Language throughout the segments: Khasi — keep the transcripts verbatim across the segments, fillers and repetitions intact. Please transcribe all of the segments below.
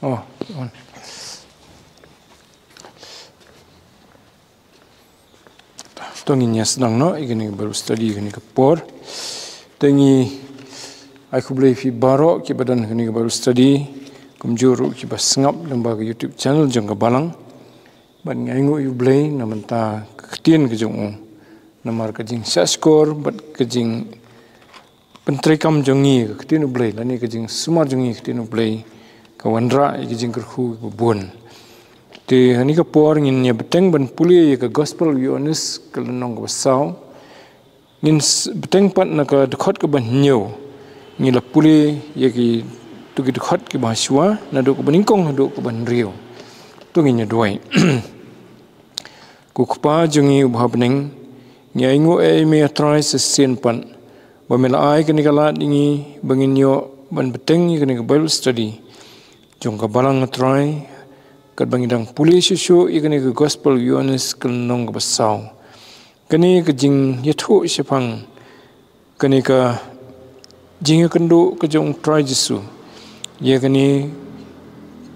Oh, on. To ngin ïa sdang noh ïa kane ka Bible study ïa kane ka por. Te ngi ai khublei ïa phi baroh kiba don ha kane ka Bible study, kumjuh ruh kiba sngap lyngba ka YouTube channel jong ka Balang. Bad ngi ainguh ïa U Blei na bynta ka ktien ka jong u, namar ka jingshahshkor bad ka jing pyntreikam jong ngi ïa ka ktien U Blei, lane ka jingsumar jong ngi ïa ka ktien U Blei, ka wanrah ïa ka jingkyrkhu kaba bun. Te ha kane ka por ngin ïa bteng ban pule ïa ka Gospel u Ïoannis ka lynnong kaba saw. Ngin s-, bteng pat na ka dkhot kaba hynñiew. Ngi la pule ïa ki, tu ki dkhot kiba shuwa, naduh kaba nyngkong haduh kaba hynriew. To ngin ïa duwai. Ko Kpa jong ngi uba ha bneng, ngi ainguh ïa me, A Trai, sa shisien pat ba me la ai kane ka lad ïa ngi ba ngin ïoh ban bteng ïa kane ka Bible study jong ka Balang, A Trai, katba ngi dang pule shuh shuh ïa kane ka Gospel u Ïoannis ka lynnong kaba saw. Kane ka jingïathuh shaphang kane ka jingïakynduh ka jong U Trai Jisu ïa kane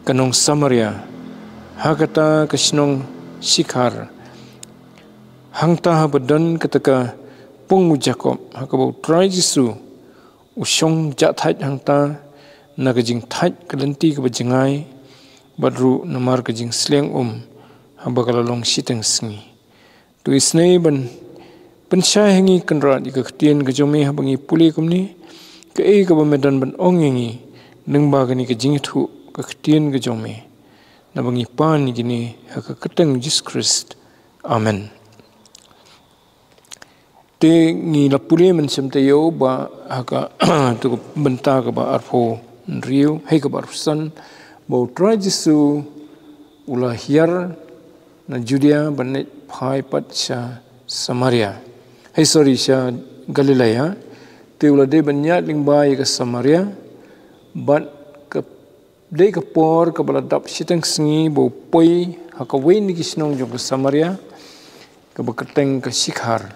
ka nong Samaria ha kata ka shnong Sikhar, hangta haba don kata ka pung u Jakob, ha kaba U Trai Jisu u shong jahthait hangta na ka jingthait ka lynti kaba jngai, bad ruh namar ka jingsliang um haba ka la long shiteng sngi. To isynei ban pynshai ha ngi, Kynrad, ïa ka ktien ka jong me haba ngi pule kumne, kaei kaba me don ban ong ïa ngi lyngba kane ka jingïathuh ka ktien ka jong me. Naba ngi pan ïa kine ha ka kyrteng U Jisu Khrist. Amen. Te ngi la pule mynshem taïew ba ha ka, tu ka bynta kaba arphew hynriew, hei, kaba arphew san, ba U Trai Jisu u la hiar na Judea ban leit phai pat sha Samaria. Hei, sorry, sha Galilea. Te u la dei ban ïaid lyngba ïa ka Samaria, bad ka dei ka por kaba la dap shiteng sngi ba u poi ha kawei na ki shnong jong ka Samaria, kaba kyrteng ka Sikhar.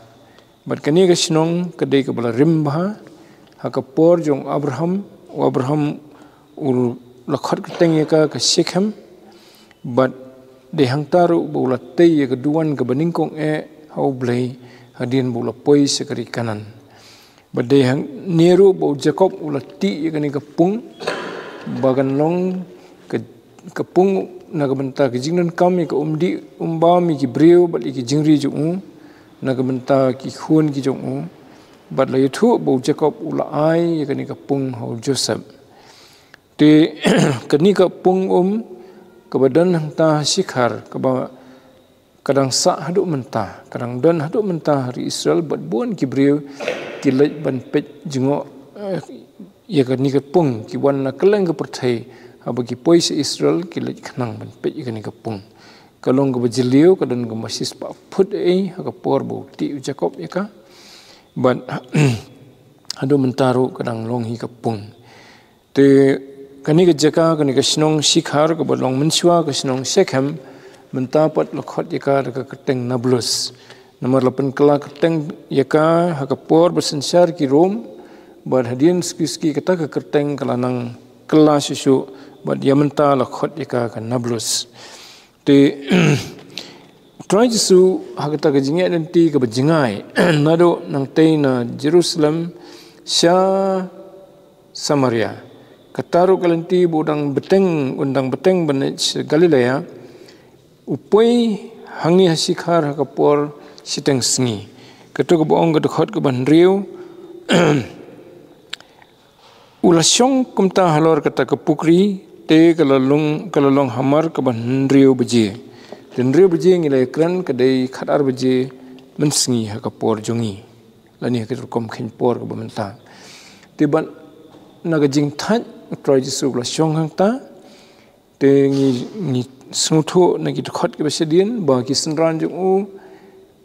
Bad kane ka shnong ka dei kaba la rim bha ha ka por jong u Abraham. U Abraham u la khot kyrteng ïa ka ka Shekhem. Bad dei hangta ruh ba u la tei ïa ka duwan kaba nyngkong eh ha U Blei hadien ba u la poi sha ka ri Kanaan. Bad dei hangne ruh ba u Jakob u la tih ïa kane ka pung ba kan long ka, ka pung na ka bynta ka jingdonkam ïa ka umdih umbam ïa ki briew bad ïa ki jingri jong u, na ka bynta ki khun ki jong u. Bad la ïathuh ba u Jakob u la ai ïa kane ka pung ha u Joseph. Te kane ka pung um kaba don hangta ha Sikhar, kaba ka dang sah haduh mynta, ka dang don haduh mynta ha ri Israel, bad bun ki briew ki leit ban peit jngoh, eh, ïa kane ka pung, ki wan na kylleng ka pyrthei, haba ki poi sha Israel ki leit khnang ban peit ïa kane ka pung. Ka long kaba jylliew, ka don kumba shispah phut eh ha ka por ba u tih u Jakob ïa ka. Bad haduh mynta ruh ka dang long hi ka pung. Te kane ka jaka, kane ka shnong Sikhar, kaba long mynshuwa ka shnong Shekhem, mynta pat la khot ïa ka da ka kyrteng Nablus. Namar la pynkylla kyrteng ïa ka ha ka por ba synshar ki Rom, bad hadien suki suki kata ka kyrteng ka la nang kylla shuh shuh, bad ïa mynta la khot ïa ka ka Nablus. Te Trai Jisu ha kata ka jingïaid lynti kaba jngai, naduh nangtei na Jerusalem sha Samaria. Kata ruh ka lynti ba u dang bteng, un dang bteng ban leit sha Galilea, u poi hangne ha Sikhar ha ka por shiteng sngi. Kato kaba ong ka dkhot kaba hynriew, u la shong kumta halor kata ka pukri, te ka la long, ka la long hamar kaba hynriew baje. Te hynriew baje ngi la ïakren ka dei khatar baje mynsngi ha ka por jong ngi. Lane ha ka rukom kheiñ por kaba mynta. Te bad na ka jingthait, u Trai Jisu u la shong hangta. Te ngi, ngi sngewthuh na ki dkhot kiba shadien ba ki synran jong u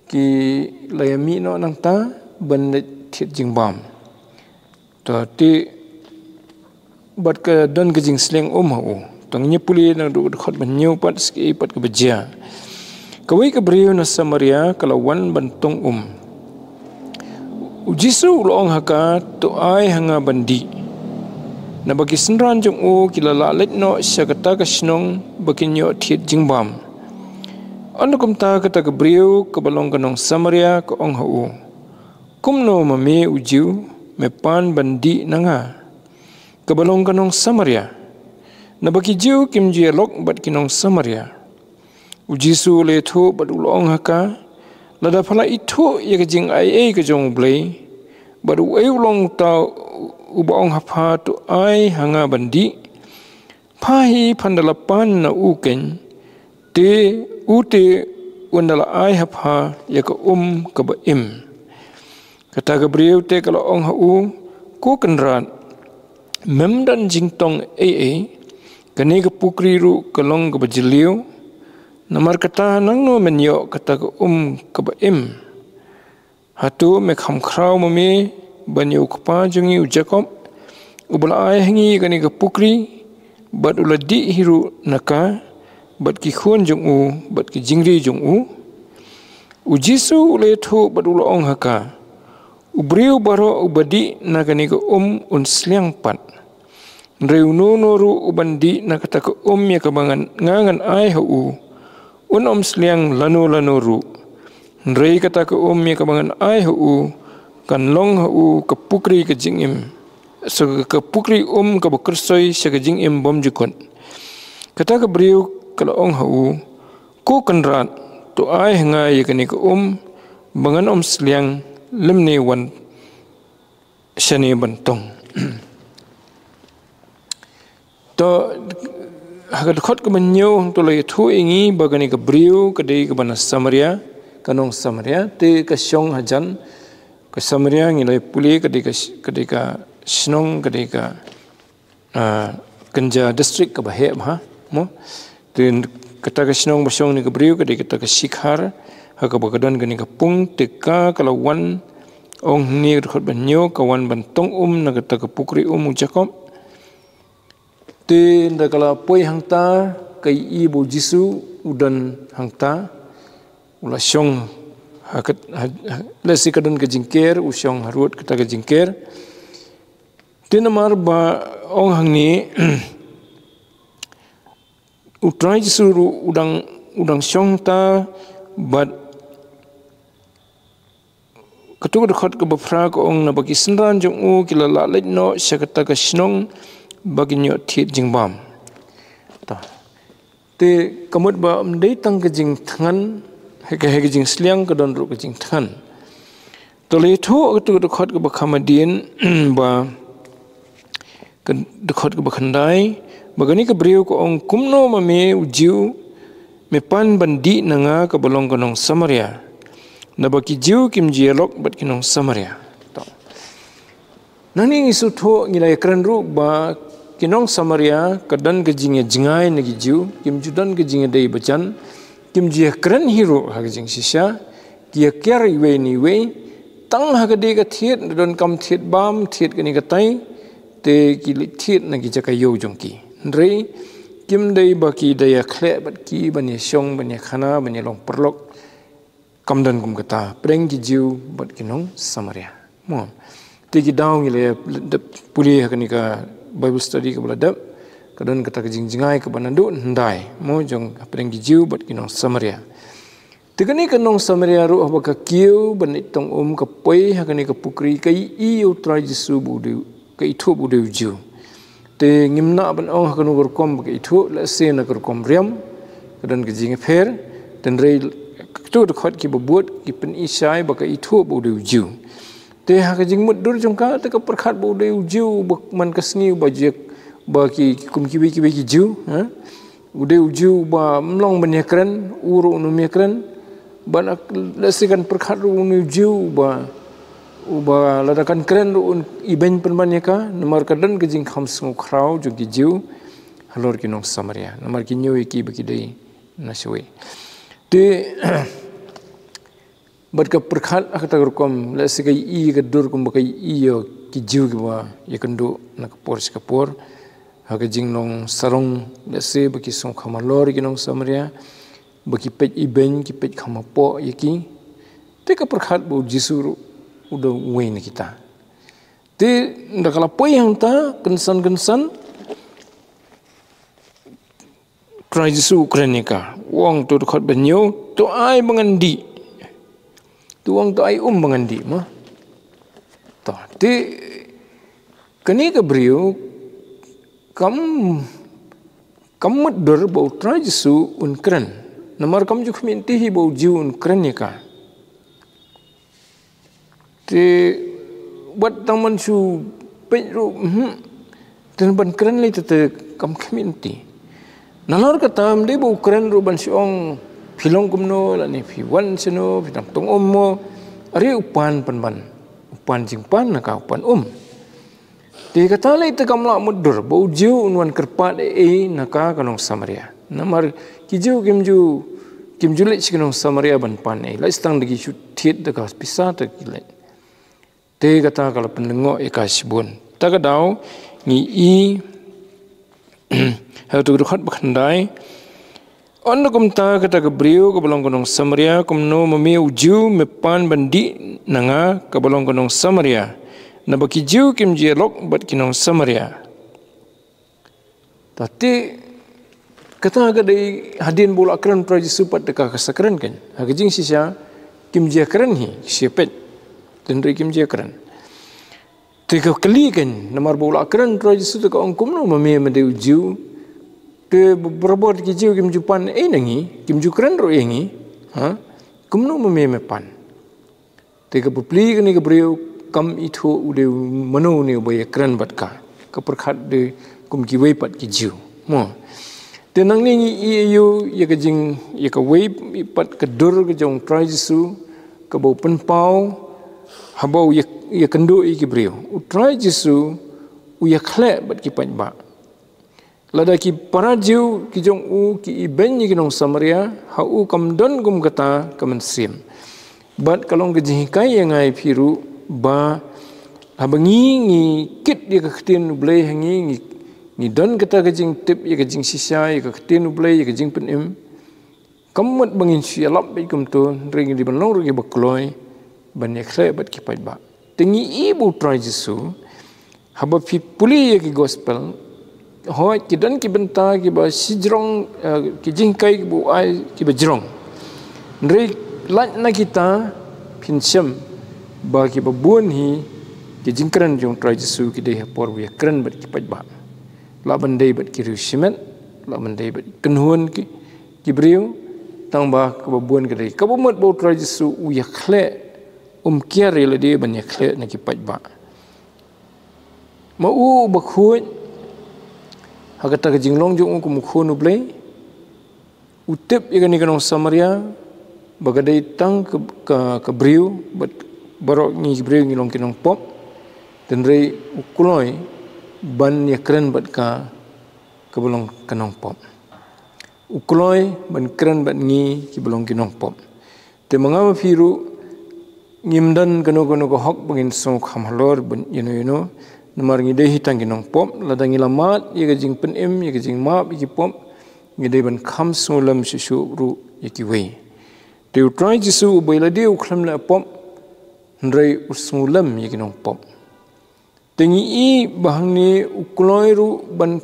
ki la ïa mih noh nangta ban leit thied jingbam. To te bad ka don ka jingsliang um ha u. To ngin ïa pule naduh dkhot ba hynñiew pat, sa kaei pat kaba jia. Kawei ka briew na Samaria ka la wan ban tong um. U Jisu u la ong ha ka, "To ai ha nga ban dih." Naba ki synran jong u ki la lah leit noh sha kata ka shnong ba kin ïoh thied jingbam. Ynda kumta kata ka briew kaba long ka nong Samaria ka ong ha u, "Kumno ma me u Jiw, me pan ban dih na nga, kaba long ka nong Samaria?" Naba ki Jiw kim ju ïalok bad ki nong Samaria. U Jisu u la ïathuh bad u la ong ha ka, "Lada pha la ithuh ïa ka jingaiei ka jong U Blei, bad uei u long uta uba ong ha pha, 'To ai ha nga ban dih,' pha hi phan da la pan na u keiñ, te u te un da la ai ha pha ïa ka um kaba im." Kata ka briew te ka la ong ha u, "Ko kynrad, mem don jingtong ei ei, kane ka pukri ruh ka long kaba jylliew, namar kata nangno men ïoh kata ka um kaba im? Hato me kham khraw ma me ban ïa u kpa jong ngi u Jakob, uba la ai ha ngi kane ka pukri, bad u la dih hi ruh na ka, bad ki khun jong u, bad ki jingri jong u?" U Jisu u la ïathuh bad u la ong ha ka, "U briew baroh uba dih na kane ka um un sliang pat. Hynrei uno uno ruh uban dih na kata ka um ïa kaba ngan, nga ngan ai ha u, un ym sliang lano lano ruh. Hynrei kata ka um ïa kaba ngan ai ha u, kan long ha u ka pukri ka jingim, sa ka pukri um kaba kyrsoi sha ka jingim bymjukut." Kata ka briew ka la ong ha u, "Ko kynrad, to ai ha nga ïa kane ka um, ba ngan ym sliang lymne wan shane ban tong." To, ha ka dkhot kaba hynñiew hangto la ïathuh ïa ngi ba kane ka briew ka dei kaba na Samaria, ka nong Samaria, te ka shong hajan, ka Samaria ngi la pule ka dei ka sh-, ka dei ka shnong, ka dei ka, ah, kynja district kaba heh bha, mo. Te kata ka shnong ba shong ne ka briew ka dei kata ka Shikhar, ha kaba ka don kane ka pung, te ka ka la wan, ong hangne ka dkhot ba hynñiew, ka wan ban tong um na kata ka pukri um u Jakob. Te ynda ka la poi hangta, ka ïohi ba u Jisu u don hangta, u la shong ha kat-, ha, ha, lehse ka don ka jingker, u shong harud kata ka jingker. Te namar ba ong hangne, U Trai Jisu ruh u dang, u dang shong ta, bad katu ka dkhot kaba phra ka ong, naba ki synran jong u ki la lah leit noh sha kata ka shnong ba kin ïoh thied jingbam. Ta. Te ka mut ba ym dei tang ka jingthngan, ha ka, ha ka jingsliang ka don ruh ka jingthngan. To la ïathuh katu ka dkhot kaba kham hadien, ba ka dkhot kaba khyndai, ba kane ka briew ka ong, "Kumno ma me u Jiw, me pan ban dih na nga kaba long ka nong Samaria?" Naba ki Jiw kim ju ïalok bad ki nong Samaria. To. Nangne ngi sngewthuh, ngi la ïakren ruh ba ki nong Samaria ka don ka jingïajngai na ki Jiw, kim ju don ka jingïadei bajan, kim ju ïakren hi ruh ha ka jingshisha, ki ïakiar iwei na iwei, tang ha ka dei ka thied, don kam thied bam, thied kane katai, te ki leit thied na ki jaka ïew jong ki. Hynrei kim dei ba ki da ïakhleh bad ki ban ïashong, ban ïakhana, ban ïalong paralok. Kam don kum kata, pdeng ki Jiw bad ki nong Samaria. Mo. Te ki daw ngi la dep pule ha kane ka Bible study kaba la dep, ka don kata ka jingjngai kaba naduh hyndai, mo, jong pdeng ki Jiw bad ki nong Samaria. Te kane ka nong Samaria ruh haba ka kiew ban leit tong um, ka poi ha kane ka pukri, ka ïohi ïa u Trai Jisu ba u dei, ka ithuh ba u dei u Jiw. Te ngim lah ban ong ha kano ka rukom ba ka ithuh, lehse na ka rukom riam, ka don ka jingïapher, hynrei katu ka dkhot kiba bud ki pyni shai ba ka ithuh ba u dei u Jiw. Te ha ka jingmutdur jong ka, te ka pyrkhat ba u dei u Jiw, ba man ka sngi ba jek, ba ki, ki kum kiwei kiwei ki Jiw, ha? U dei u Jiw ba ym long ban ïakren, u ruh un ym ïakren, ban ak-, lehse kan pyrkhat ruh une u Jiw uba, uba lada kan kren ruh un ibeiñ pynban ïa ka, namar ka don ka jingkham sngewkhraw jong ki Jiw halor ki nong Samaria, namar ki ñiew ïa ki ba ki dei na shawei. Te, bad ka pyrkhat ha kata ka rukom, lehse ka ïohi ka dur kumba ka ïohi ïa ki Jiw kiba ïakynduh na ka por sha ka por, ha ka jinglong sarong, lehse ba ki sngewkham halor ïa ki nong Samaria, ba ki peit ibeiñ, ki peit kham hapoh ïa ki. Te ka pyrkhat ba u Jisu ruh u dei uwei na kita. Te da ka la poi hangta kynsan kynsan, Trai Jisu u kren ïa ka, u ong, to dkhot ba hynñiew, to ai ba ngan dih. To ong, to ai um ba ngan dih, ma. To, te kane ka briew kam, kam mutdur ba u Trai Jisu un kren. Namar kam ju khmih lynti hi ba u Jiw un kren ïa ka. Te wat tang ban shu peit ruh, mhm. Te ban kren lei te, te kam khmih lynti. Nalor kata ym dei ba u kren ruh ban shu ong, phi long kumno, lane phi wan shano, phi dang tong um mo. Are u pan pynban, u pan jingpan na ka u pan um. Te kata lei te kam lah mutdur ba u Jiw un wan kyrpad ei ei na ka ka nong Samaria. Namar ki Jiw kim ju, kim ju leit sha ki nong Samaria ban pan ei. Lait tang da ki shu thied da ka pisa te ki leit. Te kata ka la pynlyngngoh ïa ka shibun. Ta ka daw ngi i ha utu u dkhot ba khyndai. Ynda kumta kata ka briew kaba long ka nong Samaria, kumno ma me u Jiw me pan ban dih na nga kaba long ka nong Samaria? Naba ki Jiw kim ju ïalok bad ki nong Samaria. Ta te kata ka dei hadien ba u la kren Trai Jisu pat te ka ka sa kren kan. Ha ka jingshisha kim ju ïakren hi, shi peit. Tynrai kim ju ïakren. Te ka kylli kan, namar ba u la kren Trai Jisu te ka ong, kumno ma me me dei u Jiw? Te barabor ki Jiw kim ju pan ei na ngi, kim ju kren ruh ïa ngi. Ha? Kumno ma me me pan? Te ka bapli kane ka briew kam ithuh u dei mano une uba ïakren bad ka. Ka pyrkhat de kum kiwei pat ki Jiw. Mo. Te nangne ngi ïohi ïa ka jing, ïa kawei pat ka dur ka jong u Trai Jisu, kaba u pynpaw haba u ïa, ïakynduh ïa ki briew. U Trai Jisu u ïakhleh bad ki paidbah. Lada ki para Jiw ki jong u ki ibeiñ ïa ki nong Samaria, ha u kam don kum kata ka mynsiem. Bad ka long ka jinghikai ïa nga ïa phi ruh ba haba ngi, ngi kit ïa ka ktien u Blei ha ngi, ngi, ngi don kata ka jingtip ïa ka jingshisha, ïa ka ktien u Blei, ïa ka jingpynim. Kam mut ba ngin shu ïalap beit kumto, hynrei ngi dei ban long ruh kiba kloi ban ïakhleh bad ki paidbah. Te ngi i ba u Trai Jisu, haba phi pule ïa ki gospel, hooid ki don ki bynta kiba shijrong, eh, ki jinghikai kiba u ai kiba jrong. Hynrei lait na kita phin shem ba kiba bun hi ki jingkren jong u Trai Jisu ki dei ha por ba u ïakren bad ki paidbah. Lah ban dei bad ki riewshimet, lah ban dei bad kynhun ki, ki briew, tang ba kaba bun ka dei. Kaba mut ba u Trai Jisu u ïakhleh, um kiar ïa lade ban ïakhleh na ki paidbah. Ma u uba khuid ha kata ka jinglong jong u kum u khun u Blei, u tip ïa kane ka nong Samaria ba ka dei tang ka, ka, ka briew, bad baroh ngi ki briew ngi long ki nongpop. Hynrei u kloi ban ïakren bad ka, kaba long ka nongpop. U kloi ban kren bad ngi kiba long ki nongpop. Te ma nga ma phi ruh ngim don kano kano ka hok ba ngin sngew kham halor ban ïano ïano. Namar ngi dei hi tang ki nongpop, lada ngi la mad ïa ka jingpynim, ïa ka jingmap ïa ki pop, ngi dei ban kham sngewlem shuh shuh ruh ïa kiwei. Te u Trai Jisu uba ïa lade u khlem leh pop, hynrei u sngewlem ïa ki nongpop. Te ngi i ba hangne u kloi ruh ban,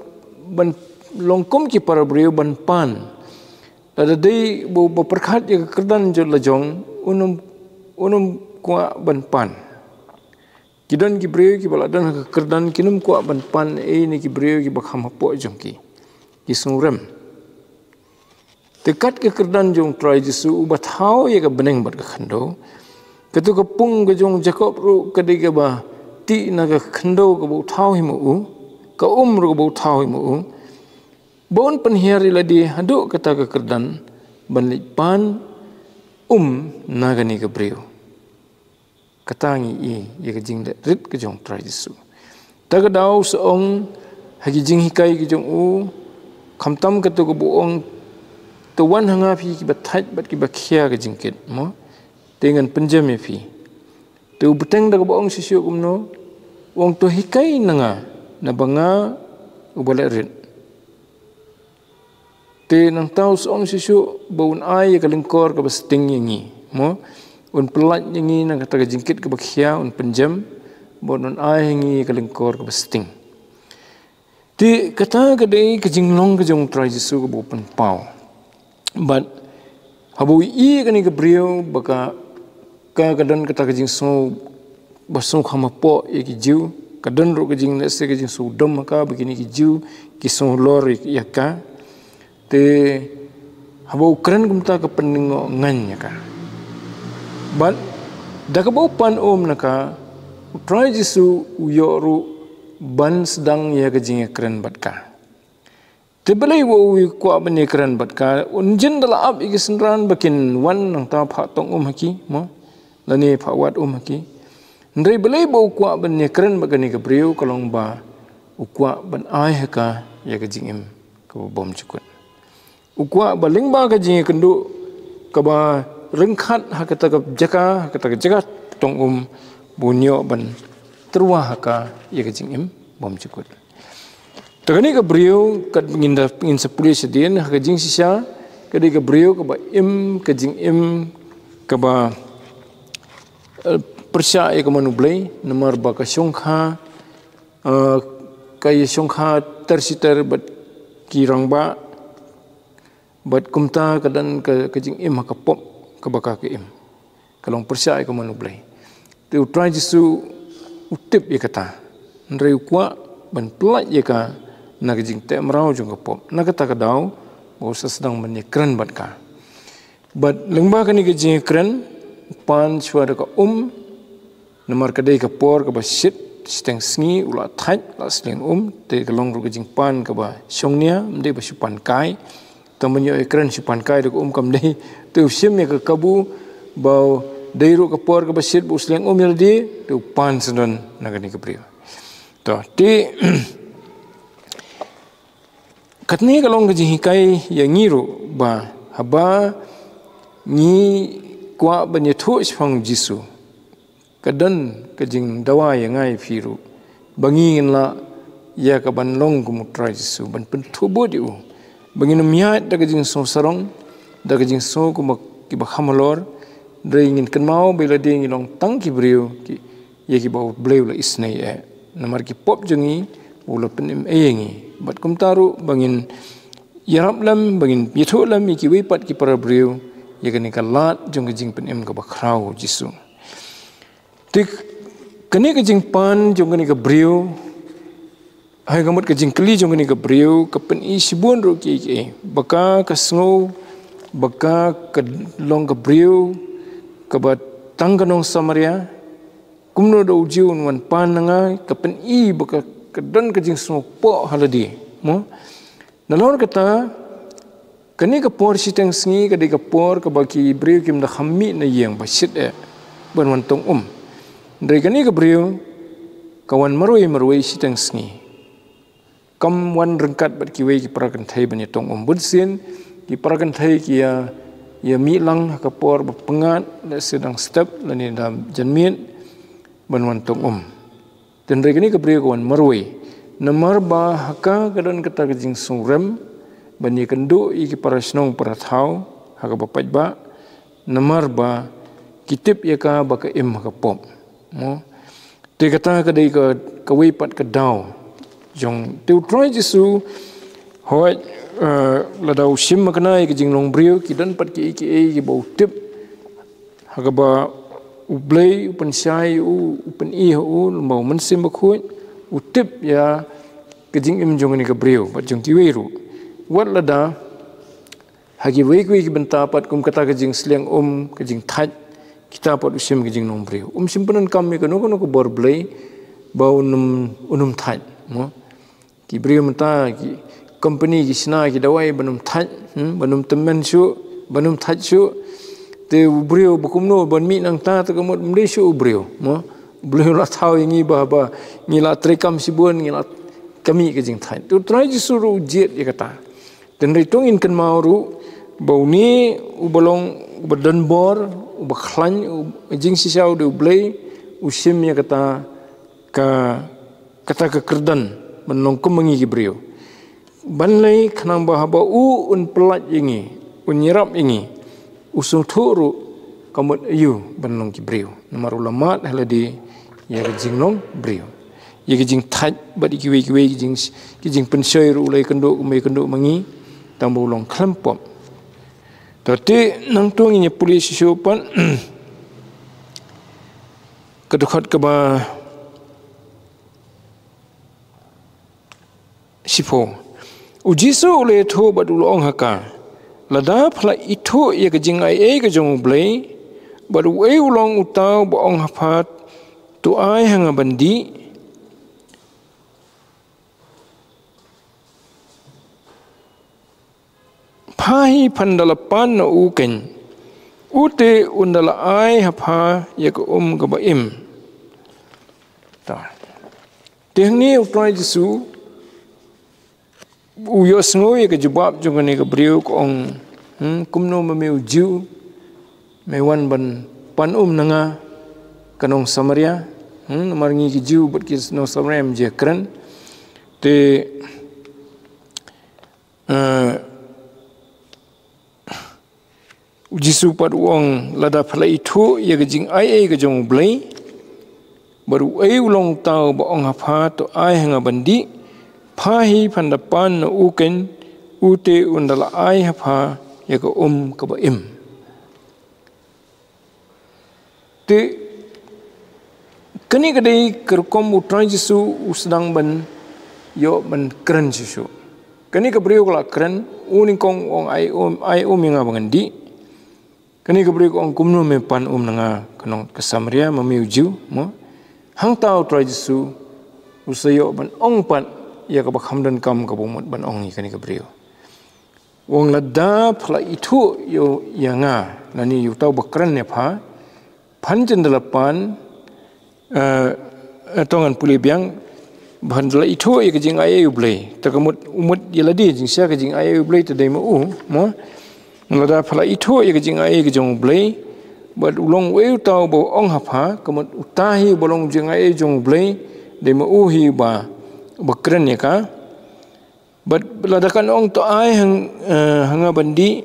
ban long kum ki para briew ban pan. Lada dei ba, ba pyrkhat ïa ka kyrdan jong la jong, un ym, un ym kwah ban pan. Ki don ki briew kiba la don ha ka kyrdan kin ym kwah ban pan ei na ki briew kiba kham hapoh jong ki. Ki sngewrem. Te kat ka kyrdan jong u Trai Jisu uba thaw ïa ka bneng bad ka khyndew. Kato ka pung ka jong u Jakob ruh ka dei kaba tih na ka khyndew kaba u thaw hi ma u, ka um ruh kaba u thaw hi ma u. Ba un pynhiar ïa lade haduh kata ka kyrdan ban leit pan um na kane ka briew. Kata ngi i ïa ka jingleh rit ka jong u Trai Jisu. Ta ka daw sa ong ha ki jinghikai ki jong u, khamtam kato kaba u ong, to wan ha nga phi kiba thait bad kiba khia ka jingkit, mo. Te ngan pynjem ïa phi. Te u bteng da kaba ong shisha kumno, u ong to hikai na nga, naba nga uba leh rit. Te nangta u sa ong shisha ba un ai ïa ka lyngkor kaba sting ïa ngi, mo. Un pyllait ïa ngi na kata ka jingkit kaba khia, un pynjem. bad un ai ha ngi ka lyngkor kaba sting. Te kata ka dei ka jinglong ka jong u Trai Jisu kaba u pynpaw. Bad haba u ïohi ïa kane ka briew ba ka, ka, ka don kata ka jingsngew ba sngewkham hapoh ïa ki Jiw, ka don ruh ka jing, lehse ka jingsngewdom ha ka ba kine ki Jiw ki sngew halor ïa ka. Te haba u kren kumta ka pynlyngngoh ngan ïa ka. Bad da kaba u pan um na ka, u Trai Jisu u ïoh ruh ban sdang ïa ka jingïakren bad ka. Te balei ba u kwah ban ïakren bad ka? Ym jin da la ap ïa ki synran ba kin wan nangta phah tong um ha ki, mo, lane phah wad um ha ki. Hynrei balei ba u kwah ban ïakren bad kane ka briew? Ka long ba u kwah ban ai ha ka ïa ka jingim kaba bymjukut. U kwah ba lyngba ka jingïakynduh kaba ryngkhat ha kata ka jaka, ha kata ka jaka tong um, ba un ïoh ban tyrwa ha ka ïa ka jingim bymjukut. Te kane ka briew, kat ngin da, ngin sa pule shadien ha ka jingshisha, ka dei ka briew kaba im ka jingim kaba, eh, pyrshah ïa ka mon U Blei, namar ba ka shongkha, eh, ka ïa shongkha ter shi ter bad ki rangbah, bad kumta ka don ka, ka jingim ha ka pop kaba ka, ka im. Ka long pyrshah ïa ka mon U Blei. Te u Trai Jisu u tip ïa kata. Hynrei u kwah ban pyllait ïa ka na ka jingteh mraw jong ka pop. Na kata ka daw, ba u sa sdang ban ïakren bad ka. Bad lyngba kane ka jingïakren, u pan shuwa da ka um, namar ka dei ka por kaba shit, shiteng sngi, u la thait, la sliang um, te ka long ruh ka jingpan kaba shongnia, ym dei ba shu pan kai. Tang ban ïoh ïakren shu pan kai da ka um kam dei. Te u shim ïa ka kabu, ba u dei ruh ka por kaba shit, ba u sliang um ïa lade, te u pan sdang na kane ka briew. To, te, katne ka long ka jinghikai ïa ngi ruh, ba haba ngi kwah ban ïathuh shaphang Jisu, ka don ka jingdawa ïa nga ïa phi ruh, ba ngi ngin lah ïa ka ban long kum u Trai Jisu, ban pynthuh bud ïa u, ba ngin ym ïaid da ka jingsngew sarong, da ka jingsngew kumba kiba kham halor, hynrei ngin kynmaw ba ïa lade ngi long tang ki briew, ki, ïa kiba U Blei u la isynei eh. Namar ki pop jong ngi, u la pynim ei ïa ngi. Bad kumta ruh, ba ngin ïarap lem, ba ngin ïathuh lem ïa kiwei pat ki para briew ïa kane ka lad jong ka jingpynim kaba khraw Jisu. Te kane ka jingpan jong kane ka briew, ha ka mut ka jingkylli jong kane ka briew, ka pyni shibun ruh kiei kiei. Ba ka, ka sngew ba ka, ka long ka briew kaba tang ka nong Samaria, kumno da u Jiw un wan pan na nga, ka pyni ba ka, ka don ka jingsngewpoh ha lade. Mo? Nalor kata, kane ka por shiteng sngi ka dei ka por kaba ki briew kim da kham mih na ïing, ba shit eh ban wan tong um. Hynrei kane ka briew ka wan marwei marwei shiteng sngi. Kam wan ryngkat bad kiwei ki para kynthei ban ïa tong um. Bunsien ki para kynthei ki ïa, ïa mih lang ha ka por ba pyngngad, lehse dang step lane da janmiet, ban wan tong um. Hynrei kane ka briew ka wan marwei. Namar ba ha ka ka don kata ka jingsngew rem ban ïakynduh ïa ki para shnong para thaw ha kaba paidbah. Namar ba ki tip ïa ka ba ka im ha ka pop. Mo? Te kata ka dei ka, kawei pat ka daw jong, te u Trai Jisu, hooid, eh, lada u shim makna ïa ka jinglong briew, ki don pat kiei kiei kiba u tip ha kaba U Blei u pynshai u, u pyni ha u lyngba U Mynsiem Bakhuid, u tip ïa ka jingim jong kane ka briew bad jong kiwei ruh. Wat lada ha kiwei kiwei ki bynta pat kum kata ka jingsliang um, ka jingthait, kita pat u shim ka jinglong briew. Um shym pyndonkam ïa kano kano ka bor Blei ba un ym, un ym thait, mo? Ki briew mynta, ki company ki shna ki dawai ban ym thait, hmm, ban ym tymmen shuh, ban ym thait shuh. Te u briew ba kumno ban mih nangta, te ka mut ym dei shuh u briew, mo? U Blei u la thaw ïa ngi ba, ba ngi la treikam shibun, ngi la, ka mih ka jingthait. Te u Trai Jisu ruh u jied ïa kata. Te hynrei to ngin kynmaw ruh ba une uba long, uba don bor, uba khlaiñ, u, jingshisha u dei U Blei, u shim ïa kata ka, kata ka kyrdan ban long kum ma ngi ki briew. Ban lei khnang ba haba u un pyllait ïa ngi, un ïarap ïa ngi, u sngewthuh ruh ka mut aïu ban long ki briew. Namar u la mad ha lade ïa ka jinglong briew, ïa ka jingthait bad ïa kiwei kiwei ki jing, ki jingpynshoi ruh u la ïakynduh kumba ïakynduh ma ngi, tang ba u long khlem pop. To te nangta ngin ïa pule shisha pat ka dkhot kaba shiphew. U Jisu u la ïathuh bad u la ong ha ka, lada phi la ithuh ïa ka jingaiei ka jong U Blei, bad uei u long uta uba ong ha pha, to ai ha nga ban dih, pha hi phan da la pan na u keiñ, u te un da la ai ha pha ïa ka um kaba im. Ta. Te hangne U Trai Jisu u ïohsngew ïa ka jubab jong kane ka briew, ka ong, hmm, kumno ma me u Jiw me wan ban pan um na nga, ka nong Samaria? Hmm, namar ngi ki Jiw bad ki nong Samaria ym ju kren. Te, eh, U Jisu pat u ong, lada phi la ithuh ïa ka jingaiei ka jong U Blei, bad uei u long uta uba ong ha pha, to ai ha nga ban dih, pha hi phan da pan na u keiñ, u te un da la ai ha pha ïa ka um kaba im. Te kane ka dei ka rukom U Trai Jisu u sdang ban ïoh ban kren shisha. Kane ka briew ka la kren, u nyngkong u ong ai um, ai um ïa nga ba ngan dih. Kane ka briew ka ong, kumno me pan um na nga, ka nong ka Samaria, ma me u Jiw, mo? Hangta U Trai Jisu u sa ïoh ban ong pat ïa kaba kham donkam kaba u mut ban ong ïa kane ka briew. U ong, lada phi la ithuh ïa, ïa nga, lane ïa uta uba kren ïa pha, phan jan da la pan, eh, eh, to ngan pule biang, phan da la ithuh ïa ka jingaiei U Blei. Te ka mut, u mut ïa lade jingshisha ka jingaiei U Blei te dei ma u, mo? Lada phi la ithuh ïa ka jingaiei ka jong U Blei, bad u long uei uta uba ong ha pha, ka mut uta hi uba long jingaiei jong U Blei, dei ma u hi uba, uba kren ïa ka. Bad lada kan ong, to ai ha ng-, eh, ha nga ban dih,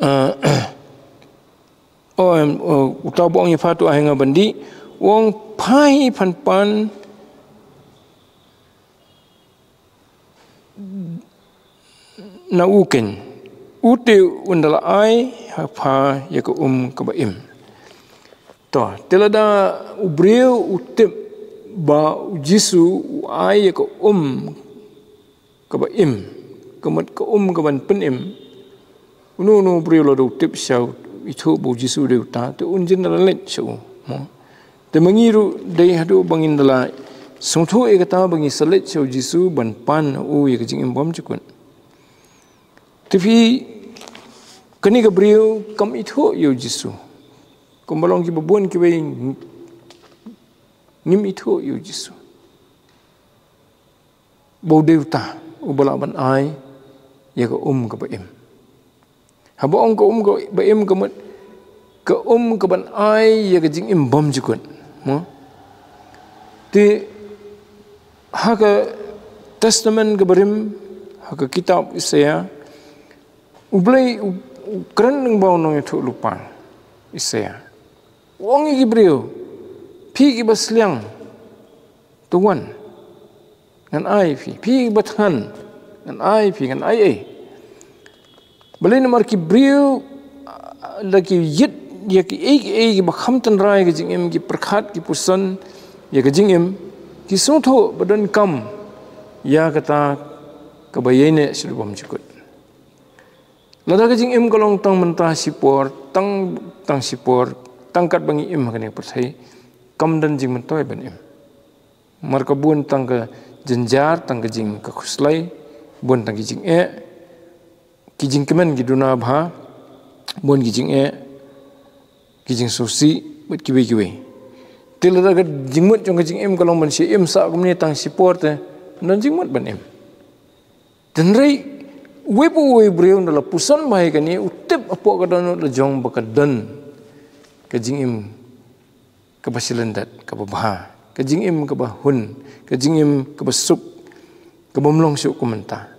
eh, oh, em, oh, uta uba ong ïa pha, to ai ha nga ban dih, u ong, pha hi phan pan na u keiñ, u te un da la ai ha pha ïa ka um kaba im. To, te lada u briew u tip ba u Jisu u ai ïa ka um kaba im, ka mut ka um kaban pynim, uno uno u briew lada u tip shisha, u ithuh ba u Jisu u dei uta, te un jin da la leit sha u, mo? Te ma ngi ruh dei haduh ba ngin da la sngewthuh ïa kata ba ngi sa leit sha u Jisu ban pan na u ïa ka jingim bymjukut. Te phi, kane ka briew kam ithuh ïa u Jisu. Kumba long kiba bun kiwei, ngim ithuh ïa u Jisu ba u dei uta uba lah ban ai ïa ka um kaba im. Haba ong ka um kaba im, ka mut ka um kaban ai ïa ka jingim bymjukut, mo? Te ha ka Testament kaba rim, ha ka kitab Isaïah, U Blei u, u kren lyngba u nongïathuhlypa Isaïah. U ong ïa ki briew, phi kiba sliang, to wan, ngan ai phi. Phi kiba thngan, ngan ai phi, ngan ai ei. Balei? Namar ki briew, ah, la ki ïit ïa kiei kiei kiba kham tynrai ka jingim, ki pyrkhat, ki puson ïa ka jingim, ki sngewthuh ba donkam ïa kata kaba ïaineh shaduh bymjukut. Lada ka jingim ka long tang mynta shipor, tang, tang shipor, tang katba ngi im ha kane ka pyrthei, kam don jingmyntoi ban im. Namar ka bun tang ka jynjar, tang ka jing, ka khuslai, bun tang ki jingeh, ki jingkmen ki duna bha, bun ki jingeh, ki jingsngewsih, bad kiwei kiwei. Te lada ka jingmut jong ka jingim ka long ban shu im sah kumne tang shipor, te don jingmut ban im. Hynrei uwei pa uwei u briew ynda la puson bha ïa kane, u tip hapoh ka dohnud la jong ba ka don ka jingim kaba shlyndet, kaba bha, ka jingim kaba hun, ka jingim kaba suk, kaba ym long shuh kum mynta.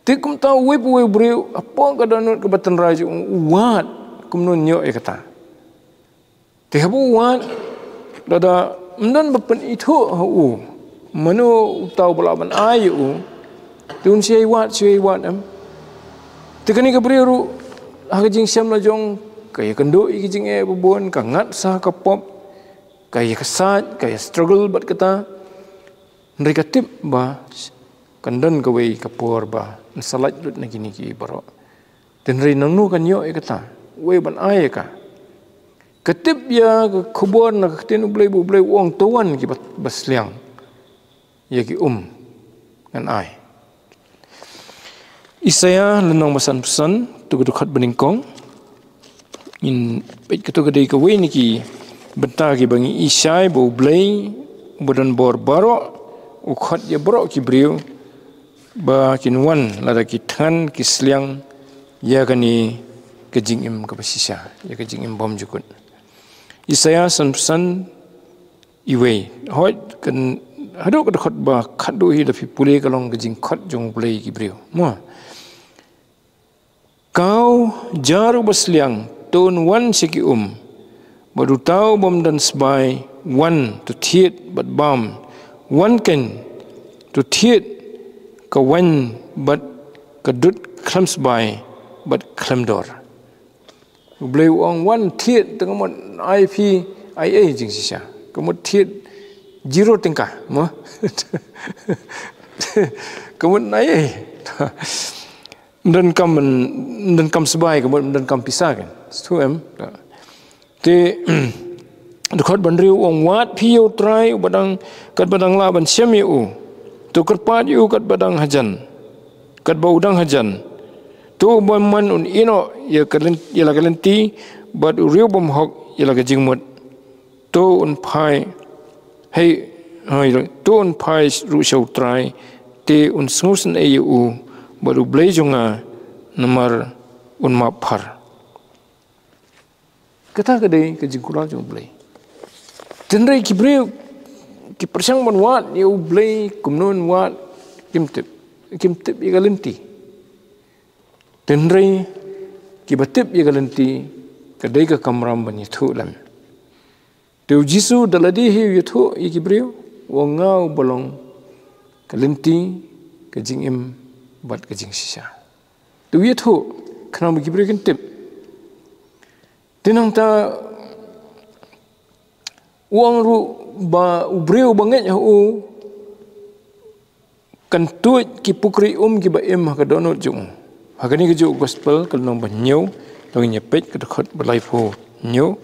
Te kumta uwei pa uwei u briew hapoh ka dohnud kaba tynrai jong u, u wad kumno un ïoh ïa kata. Te haba u wad, Lada ym don ba pynithuh ha u mano uta uba lah ban ai ïa u, te un shu ïai wad, shu ïai wad, em. Te kane ka briew ruh, ha ka jingshem la jong, ka ïakynduh ïa ka jingeh ba bun, ka ngat sha ka pop, ka ïa ka sait, ka ïa struggle bad kata. Hynrei ka tip ba kan don kawei ka por ba yn sa lait lut na kine kiei baroh. Te hynrei nangno kan ïoh ïa kata? Uei ban ai ïa ka? Ka tip ïa ka khubor na ka ktien U Blei, ba U Blei u ong, to wan ki ba, ba sliang, ïa ki um ngan ai. Isaïah lynnong ba sanphew san, to ka dkhot ba nyngkong. Ngin peit, kato ka dei kawei na ki bynta kiba ngi i shai ba U Blei uba don bor baroh u khot ïa baroh ki briew ba kin wan lada ki thngan, ki sliang ïa kane ka jingim kaba shisha, ïa ka jingim bymjukut. Isaïah sanphew san, iwei. Hooid, kan, haduh ka dkhot ba khatduh hi, lada phi pule, ka long ka jingkhot jong U Blei ïa ki briew. Mo. Kaw, jar uba sliang, to un wan sha ki um. Bad uta u bym don sbai, wan, to thied bad bam. Wan keiñ, to thied ka waiñ bad ka dud khlem sbai bad khlem dor. U Blei u ong, wan thied, te ka mut ai phi, ai, ai jingshisha. Ka mut thied zero tyngka, mo. Ka mut ai, ai. Ym donkam, ym donkam sbai, ka mut ym donkam pisa, kan. Stu em. Te, dkhot ba hynriew u ong, wad phi ïa U Trai, uba dang, katba dang lah ban shem ïa u. To kyrpad ïa u katba dang hajan, katba u dang hajan. To u bymman un ïehnoh ïa ka lyn-, ïa la ka lynti, bad u riewbymhok ïa la ka jingmut. To un phai, hei, hei, to un phai ruh sha U Trai, te un sngewsynei ïa u, bad U Blei jong nga, namar un map phar. Kata ka dei ka jingkular jong U Blei. Te hynrei ki briew ki pyrshang ban wad ïa U Blei, kumno yn wad, kim tip. Kim tip ïa ka lynti. Te hynrei kiba tip ïa ka lynti, ka dei ka kamram ban ïathuh lem. Te U Jisu da lade hi u ïathuh ïa ki briew, u ong, nga uba long ka lynti, ka jingim, bad ka jingshisha. Te u ïathuh, khnang ba ki briew kin tip. Te nangta u ong ruh ba u briew ba ngeit ha u kan tuid ki pukri um kiba im ha ka dohnud jong u. Ha kane kajuh ka gospel ka lynnong ba hynñiew, to ngin ïa peit ka dkhot ba laiphew hynñiew.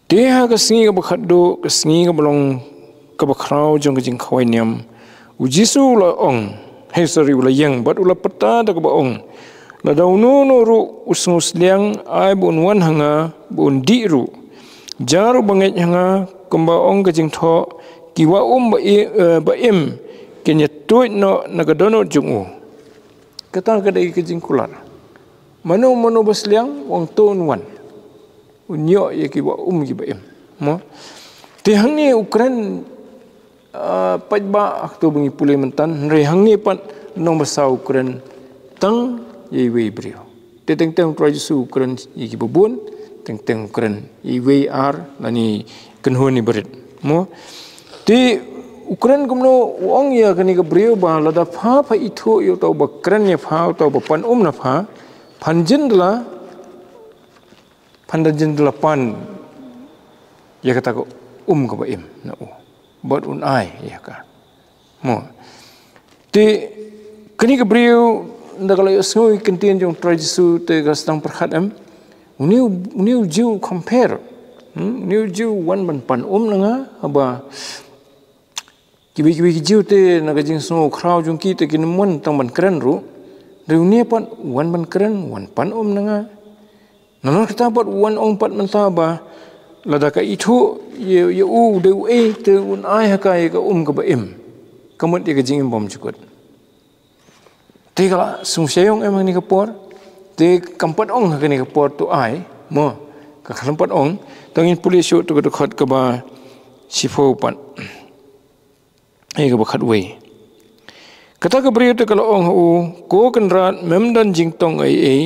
Te ha ka sngi kaba khatduh, ka sngi kaba long kaba khraw jong ka jingkhawai niam, u Jisu u la ong, hei, sorry, u la ïeng, bad u la pyrta da kaba ong, lada uno uno ruh u sngewsliang, ai ba un wan ha nga, ba un dih ruh. Jar uba ngeit ha nga, kumba ong ka jingthoh, ki wah um ba i-, eh, ba im kin ïa tuid noh na ka dohnud jong u. Kata ka dei ka jingkular. Mano mano ba sliang, u ong to un wan, un ïoh ïa ki wah um kiba im. Mo? Te hangne u kren, ah, paidbah, ha kato ba ngi pule mynta, hynrei hangne pat lynnong ba saw u kren tang ïa iwei i briew. Te teng teng u Trai Jisu u kren ïa kiba bun, teng teng u kren ïa iwei, ar, lane kynhun, iba rit. Mo? Te u kren kumno, u ong ïa kane ka briew ba lada pha, pha ithuh ïa uta uba kren ïa pha, uta uba pan um na pha, phan jin da la, phan da jin da la pan ïa kata ka um kaba im na u, bad un ai ïa ka. Mo. Te kane ka briew, da ka la ïohsngew ïa ka ktien jong u Trai Jisu, te ka sdang pyrkhat, em. Une u, une u Jiw compare. Hmm? Une u Jiw u wan ban pan um na nga, haba kiwei kiwei ki Jiw te na ka jingsngew khraw jong ki te kin ym wan tang ban kren ruh. Hynrei une pat u wan ban kren, u wan pan um na nga. Nalor kata pat u wan ong pat mynta ba lada ka ithuh ïa, ïa u dei uei, te un ai ha ka ïa ka um kaba im, ka mut ïa ka jingim bymjukut. Te ka la sngewshaïong em ha kane ka por. Te kam pat ong ha kane ka por to ai. Mo, ka khlem pat ong. To ngin pule shuh to ka dkhot kaba shiphew pat. Ïa kaba khatwei. Kata ka briew te ka la ong ha u, ko Kynrad, mem don jingtong ei ei.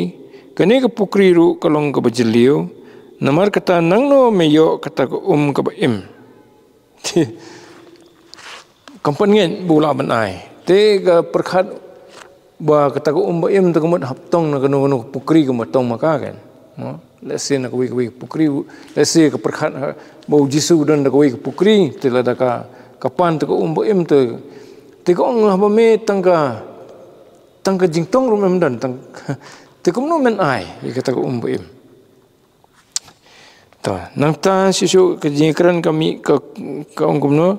Kane ka pukri ruh ka long kaba jylliew. Namar kata nangno me ïoh kata ka um kaba im. Kam pat ngeit ba u lah ban ai. Te ka pyrkhat ba kata ka um ba im te ka mut hap tong na kano kano ka pukri, ka mut tong ma ka kan. Mo? Lehse na kawei kawei ka pukri, lehse ka pyrkhat ha, ba u Jisu u don da kawei ka pukri, te lada ka, ka pan te ka um ba im te, te ka ong haba me tang ka, tang ka jingtong ruh mem don, tang, te kumno men ai ïa kata ka um ba im. To, nangta shisha ka jingkren ka mih ka, ka ong kumno.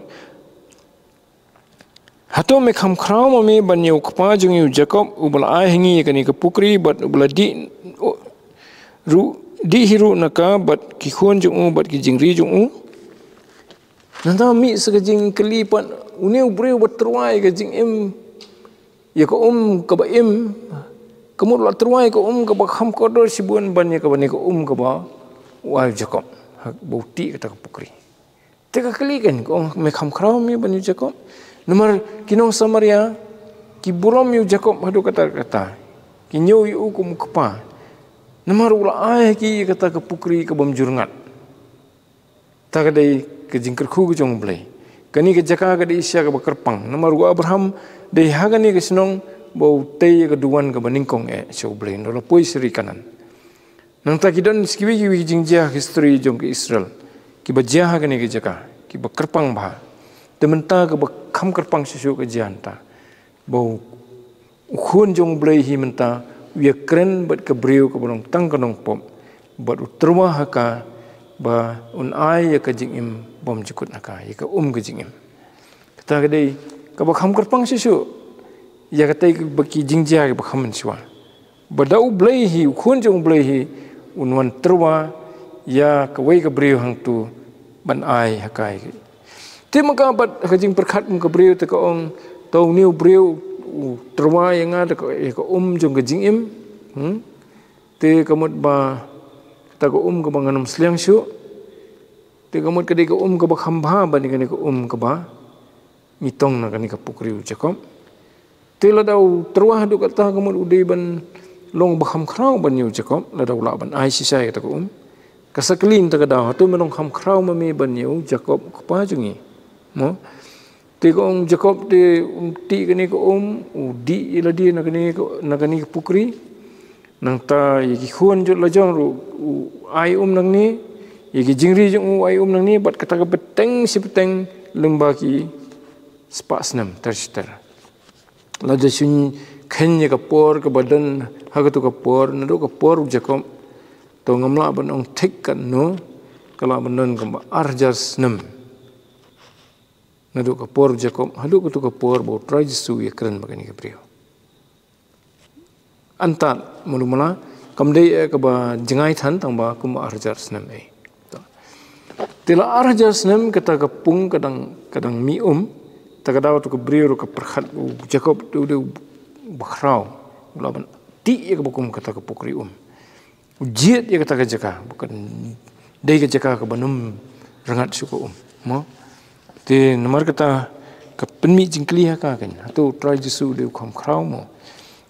Hato me kham khraw ma me ban ïa u kpa jong ngi u Jakob, uba la ai ha ngi ïa kane ka pukri, bad uba la dih, u, ruh, dih hi ruh na ka, bad ki khun jong u, bad ki jingri jong u. Nangta mih sa ka jingkylli pat, une u briew ba tyrwa ïa ka jingim, ïa ka um kaba im, ka mut la tyrwa ïa ka um kaba kham kordor shibun ban ïa kaba ne ka um kaba u ai u Jakob, ha, ba u tih kata ka pukri. Te ka kylli kan, ka ong me kham khraw me ban ïa u Jakob. Namar ki nong Samaria, ki burom ïa u Jakob haduh katta katta. Ki ñiew ïa u kum u kpa. Namar u la ai ha ki ïa kata ka pukri kabym ju rngat. Ta ka dei ka jingkyrkhu ka jong U Blei. Kane ka jaka ka dei sha kaba kyrpang. Namar u Abraham dei ha kane ka shnong ba u tei ïa ka duwan kaba nyngkong eh sha U Blei. Ynda u la poi sha ri Kanaan. Nangta ki don sa kiwei kiwei ki jingjia ha history jong ka Israel. Kiba jia ha kane ka jaka. Kiba kyrpang bha. Te mynta kaba kham kyrpang shisha ka jia hangta. Ba u u khun jong U Blei hi mynta, u ïakren bad ka briew kaba long tang ka nongpop, bad u tyrwa ha ka, ba un ai ïa ka jingim bymjukut ha ka, ïa ka um ka jingim. Kata ka dei, kaba kham kyrpang shisha, ïa katei kaba ki jingjia kaba kham mynshuwa. Ba da U Blei hi, u khun jong U Blei hi, un wan tyrwa, ïa kawei ka briew hangtu, ban ai ha ka ïa ka Te ma ka bad ha ka jingpyrkhat kum ka briew te ka ong, to une u briew u tyrwa ïa nga da ka, ïa ka um jong ka jingim. Hmm? Te ka mut ba kata ka um kaba ngan ym sliang shuh. Te ka mut ka dei ka um kaba kham bha ban ïa kane ka um kaba ngi tong na kane ka pukri u Jakob. Te lada u tyrwa haduh katta ka mut u dei ban long ba kham khraw ban ïa u Jakob, lada u lah ban ai shisha ïa kata ka um. Ka sa kylli mynta ka daw, hato me long kham khraw ma me ban ïa u Jakob u kpa jong ngi. Mo? Te ka ong Jakob te u tih kane ka um, u dih ïa lade na kane ka, na kane ka pukri. Nangta ïa ki khun jong la jong ruh u ai um nangne, ïa ki jingri jong u ai um nangne, bad kata ka bteng shi bteng lyngba ki spah snem ter shi ter. Lada shu kheiñ ïa ka por kaba don ha katu ka por, naduh ka por u Jakob, to ngam lah ban ong thik katno, ka lah ban don kumba ar hajar snem. Naduh ka por u Jakob, haduh katu ka por ba u Trai Jisu u ïakren bad kane ka briew. Antad, mulu mala, kam dei eh kaba jngai than tang ba kumba ar hajar snem eh. Te la ar hajar snem kata ka pung ka dang, ka dang mih um, ta ka daw tu ka briew ruh ka pyrkhat u Jakob te u dei u bakhraw, u lah ban tih ïa kaba kum kata ka pukri um. U jied ïa kata ka jaka, ba ka dei ka jaka kaba nym rngat shuh ka um. Mo? Te namar kata ka pynmih jingkylli ha ka kan. Hato u Trai Jisu u dei u kham khraw mo?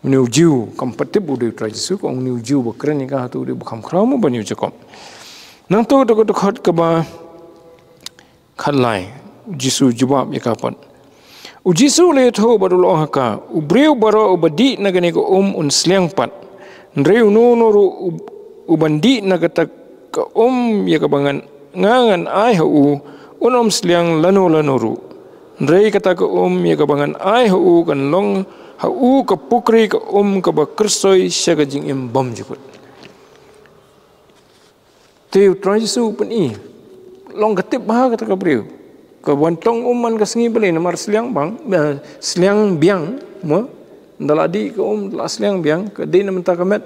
Une u Jiw, kam pat tip u dei u Trai Jisu, ka ong une u Jiw ba kren ïa ka hato u dei u kham khraw mo ban ïa u Jakob. Nangta da ka dkhot kaba khatlai, u Jisu u jubab ïa ka pat. U Jisu u la ïathuh bad u la ong ha ka, u briew baroh uba dih na kane ka um un sliang pat. Hynrei uno uno ruh u, uban dih na kata ka um ïa kaba ngan, nga ngan ai ha u, un ym sliang lano lano ruh. Hynrei kata ka um ïa kaba ngan ai ha u kan long ha u ka pukri ka um kaba kyrsoi sha ka jingim bymjukut. Te u Trai Jisu u pyni, long ka tip bha kata ka briew. Ka wan tong um man ka sngi balei, namar sliang bang, eh, sliang biang, mo? Ynda la dih ka um, la sliang biang, ka dei na bynta ka met.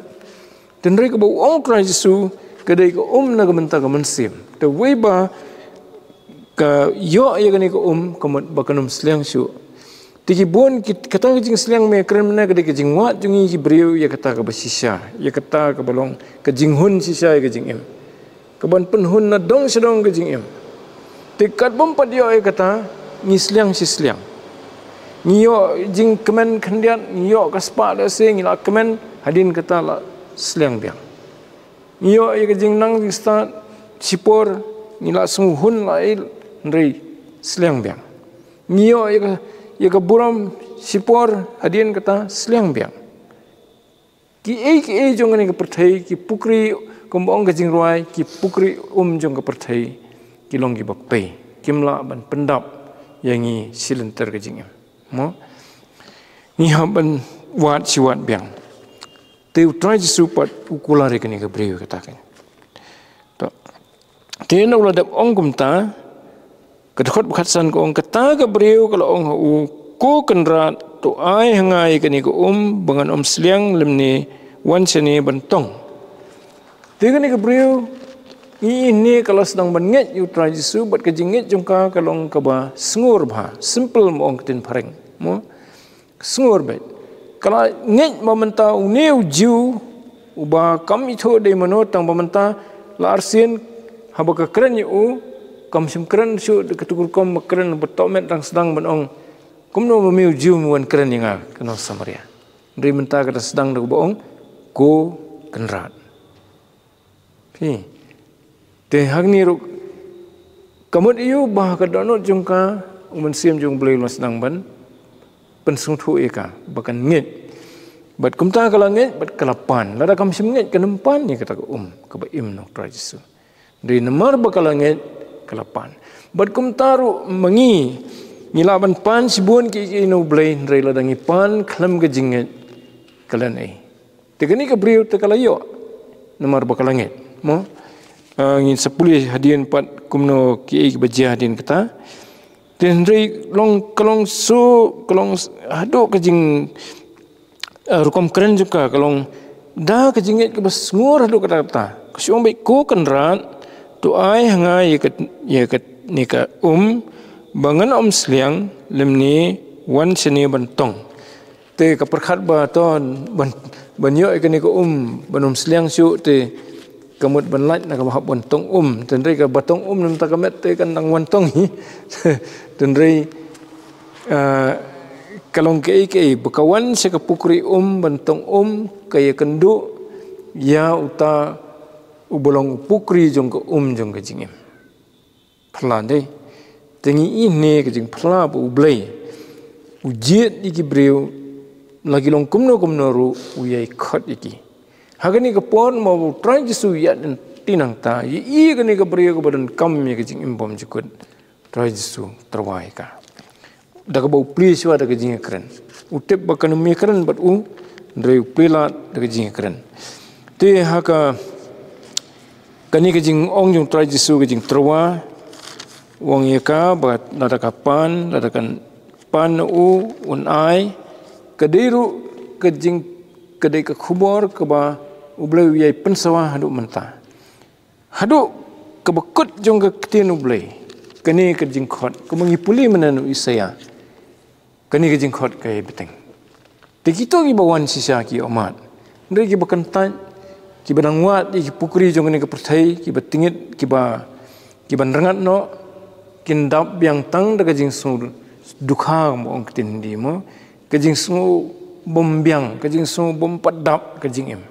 Te hynrei kaba u ong u Trai Jisu, ka dei ka um na ka bynta ka mynsiem. Te wei ba ka ïoh ïa kane ka um, ka mut ba kan ym sliang shuh. Te ki bun ki, kata ka jingsliang me kren mynne ka dei ka jingwad jong ngi ki briew ïa kata kaba shisha, ïa kata kaba long ka jinghun shisha ïa ka jingim, kaban pynhun na dong sha dong ka jingim. Te katba ym pat ïoh ïa kata, ngi sliang shi sliang. Ngi ïoh jingkmen khyndiat, ngi ïoh ka spah lehse, ngi la kmen, hadien kata la sliang biang. Ngi ïoh ïa ka jingnang jingstad shipor, ngi la sngewhun la ei, hynrei sliang biang. Ngi ïoh ïa ka, ïa ka burom shipor, hadien kata sliang biang. Ki ei ki ei jong kane ka pyrthei, ki pukri, kumba ong ka jingrwai, ki pukri um jong ka pyrthei ki long kiba kpei, kim lah ban pyndap ïa ngi shi lynter ka jingim. Mo? Ngi hap ban wad shi wad biang. Te U Trai Jisu pat u kular ïa kane ka briew kata ka. To. Te haba u la dep ong kumta, ka dkhot ba khatsan ka ong, kata ka briew ka la ong ha u, "Ko Kynrad, to ai ha nga ïa kane ka um ba ngan ym sliang, lymne wan shane ban tong." Te kane ka briew, ngi ïohi ka la sdang ban ngeit ïa U Trai Jisu, bad ka jingngeit jong ka ka long kaba sngur bha, simple, mo, ong ka ktien phareng, mo. Sngur bha. Ka la ngeit ba mynta une u Jiw, uba kam ithuh dei mano, tang ba mynta la arsien haba ka kren ïa u, kam shym kren shuh da katu ka rukom ba kren, ba tohmet dang sdang ban ong, "Kumno ba me u Jiw me wan kren ïa nga, ka nong Samaria?" Hynrei mynta ka da sdang da kaba ong, "Ko Kynrad." Phi. Te hangne ruh ka mut ïa u ba ka dohnud jong ka, u Mynsiem jong U Blei u la sdang ban pynsngewthuh ïa ka ba kan ngeit. Bad kumta ka la ngeit, bad ka la pan. Lada kam shym ngeit, kan ym pan ïa kata ka um kaba im na U Trai Jisu. Hynrei namar ba ka la ngeit, ka la pan. Bad kumta ruh ma ngi, ngi lah ban pan shibun kiei kiei na U Blei, hynrei lada ngi pan khlem ka jingngeit, ka lehnoh. Te kane ka briew te ka la ïoh namar ba ka la ngeit, mo. Ah, ngin sa pule hadien pat kumno kiei kiba jia hadien kata. Te hynrei long, ka long so, ka long s-, haduh ka jing, ah, rukom kren jong ka, ka long da ka jingngeit kaba sngur haduh katta katta. Ka shu ong beit, "Ko Kynrad, to ai ha nga ïa ka, ïa kane ka um ba ngan ym sliang, lymne wan shane ban tong." Te ka pyrkhat ba to ban, ban ïoh ïa kane ka um ban ym sliang shuh, te ka mut ban lait na kaba hap ban tong um. Te hynrei kaba tong um na bynta ka met te kan dang wan tong hi. Te hynrei, ah, ka long kaei kaei, ba ka wan sha ka pukri um ban tong um, ka ïakynduh ïa uta uba long u pukri jong ka um jong ka jingim. Phylla dei. Te ngi ïohi ka jingphylla ba U Blei u jied ïa ki briew, la ki long kumno kumno ruh u ïai khot ïa ki. Ha kane ka por mo, ba U Trai Jisu u ïaid lynti nangta, ïa kane ka briew kaba donkam ïa ka jingim bymjukut, U Trai Jisu u tyrwa ïa ka da kaba u plie shuwa da ka jingïakren. U tip ba kan ym ïakren bad u, hynrei u plie lad da ka jingïakren. Te ha ka, kane ka jingong jong U Trai Jisu, ka jingtyrwa, u ong ïa ka ba lada ka pan, lada kan pan na u, un ai. Ka dei ruh ka jing, ka dei ka khubor kaba U Blei u ïai pynsawa haduh mynta. Haduh kaba kut jong ka ktien U Blei, kane ka jingkhot, kaba ngi pule mynne na u Isaïah, kane ka jingkhot ka ïai bteng. Te kito kiba wan shisha ki ïohmad. Hynrei kiba kyntait, kiba dang wad ïa ki pukri jong kane ka pyrthei, kiba tyngit, kiba, kiba nrngat noh, kin dap biang tang da ka jingsngewdukha, mo, ong ka ktien Hindi, mo. Ka jingsngew bym biang, ka jingsngew bym pat dap ka jingim.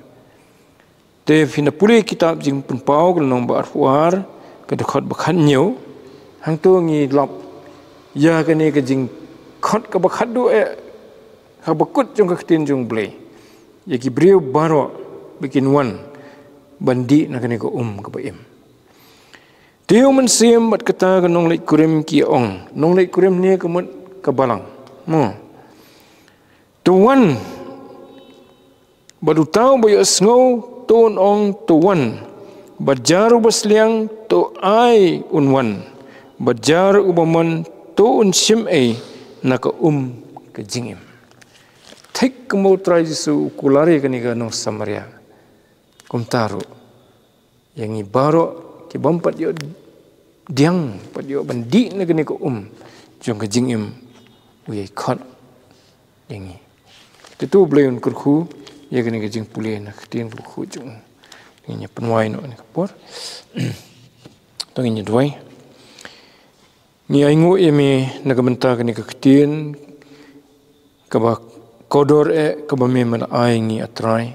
Te phin da pule kitab Jingpynpaw ka lynnong ba arphew ar, ka dkhot ba khathynñiew, hangto ngi lap ïa kane ka jingkhot kaba khatduh eh, kaba kut jong ka ktien jong U Blei ïa ki briew baroh ba kin wan ban dih na kane ka um kaba im. Te U Mynsiem bad kata ka nongleit kurim ki ong, nongleit kurim ne ka mut ka balang, mo. To wan. Bad uta uba ïohsngew, to un ong, to wan. Bad jar uba sliang, to ai un wan. Bad jar uba mon, to un shim ei na ka um ka jingim. Thik kumba U Trai Jisu u kular ïa kane ka nong Samaria, kumta ruh ïa ngi baroh ki bym pat ïoh diang, pat ïoh ban dih na kane ka um jong ka jingim, u ïai khot ïa ngi. Te to U Blei un kyrkhu ïa kane ka jingpule na ka ktien kaba khuid jong u. Ngin ïa pynwai noh ïa kane ka por. To ngin ïa duwai. Ngi ainguh ïa me na ka bynta kane ka ktien kaba kordor eh kaba me me la ai ngi, A Trai.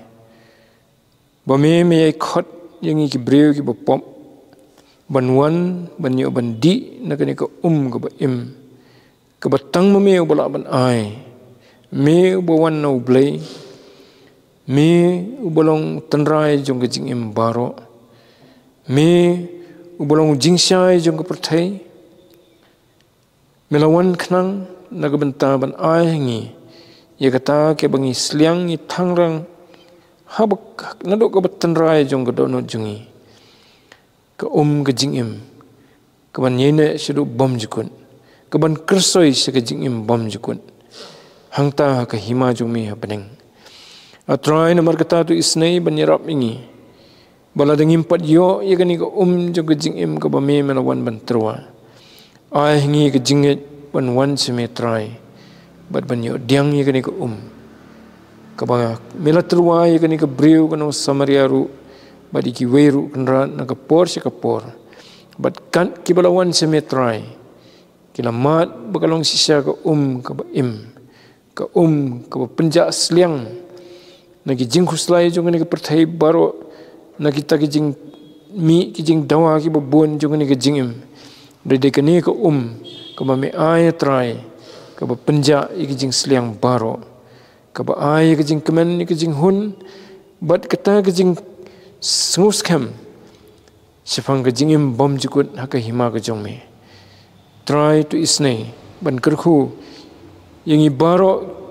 Ba me me ïai khot ïa ngi ki briew kiba pop ban wan ban ïoh ban dih na kane ka um kaba im, kaba tang ma me uba lah ban ai. Me uba wan na U Blei, me uba long tynrai jong ka jingim baroh, me uba long jingshai jong ka pyrthei. Me la wan khnang na ka bynta ban ai ha ngi ïa kata kaba ngi sliang ngi thangrang haba naduh kaba tynrai jong ka dohnud jong ngi, ka um ka jingim, kaban ïaineh shaduh bymjukut, kaban kyrsoi sha ka jingim bymjukut hangta ha ka hima jong me ha bneng. A Trai, namar kata to isynei ban ïarap ïa ngi ba lada ngim pat ïoh ïa kane ka um jong ka jingim kaba me me la wan ban tyrwa, ai ha ngi ka jingngeit ban wan sha me, Trai, bad ban ïoh pdiang ïa kane ka um kaba me la tyrwa ïa kane ka briew ka nong Samaria ruh bad ïa kiwei ruh, Kynrad, na ka por sha ka por. Bad kat kiba la wan sha me, Trai, ki la mad ba ka long shisha ka um kaba im, ka um kaba pynjah sliang na ki jingkhuslai jong kane ka pyrthei baroh, na kita ki jingmih ki jingdawa kiba bun jong kane ka jingim. Dei dei kane ka um kaba me ai, A Trai, kaba pynjah ïa ki jingsliang baroh, kaba ai ïa ka jingkmen, ïa ka jinghun bad kata ka jingsngewskhem shaphang ka jingim bymjukut ha ka hima ka jong me. Trai, to isynei ban kyrkhu ïa ngi baroh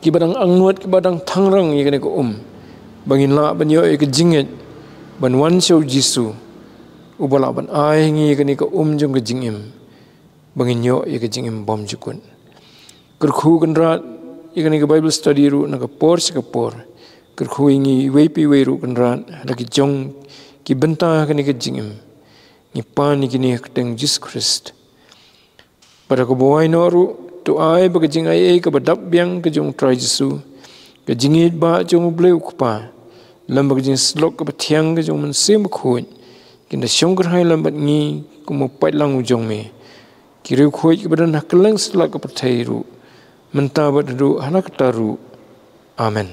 kiba dang angnud, kiba dang thangrang ïa kane ka um, ba ngin lah ban ïoh ïa ka jingngeit ban wan sha U Jisu, uba lah ban ai ha ngi ïa kane ka um jong ka jingim, ba ngin ïoh ïa ka jingim bymjukut. Kyrkhu, Kynrad, ïa kane ka Bible study ruh na ka por sha ka por. Kyrkhu ïa ngi iwei pa iwei ruh, Kynrad, ha la ki jong ki bynta ha kane ka jingim. Ngi pan ïa kine ha ka kyrteng Jisu Khrist. Bad ha kaba wai noh ruh, to ai ba ka jingaiei kaba dap biang ka jong U Trai Jisu, ka jingïeit ba jong U Blei U Kpa, lem bad ka jingsyllok kaba thiang ka jong U Mynsiem Bakhuid, kin da shongkyrhai lem bad ngi kum u paidlang u jong me, ki riewkhuid kiba don ha kylleng satlak ka pyrthei ruh, mynta bad haduh ha la katta ruh. Amen.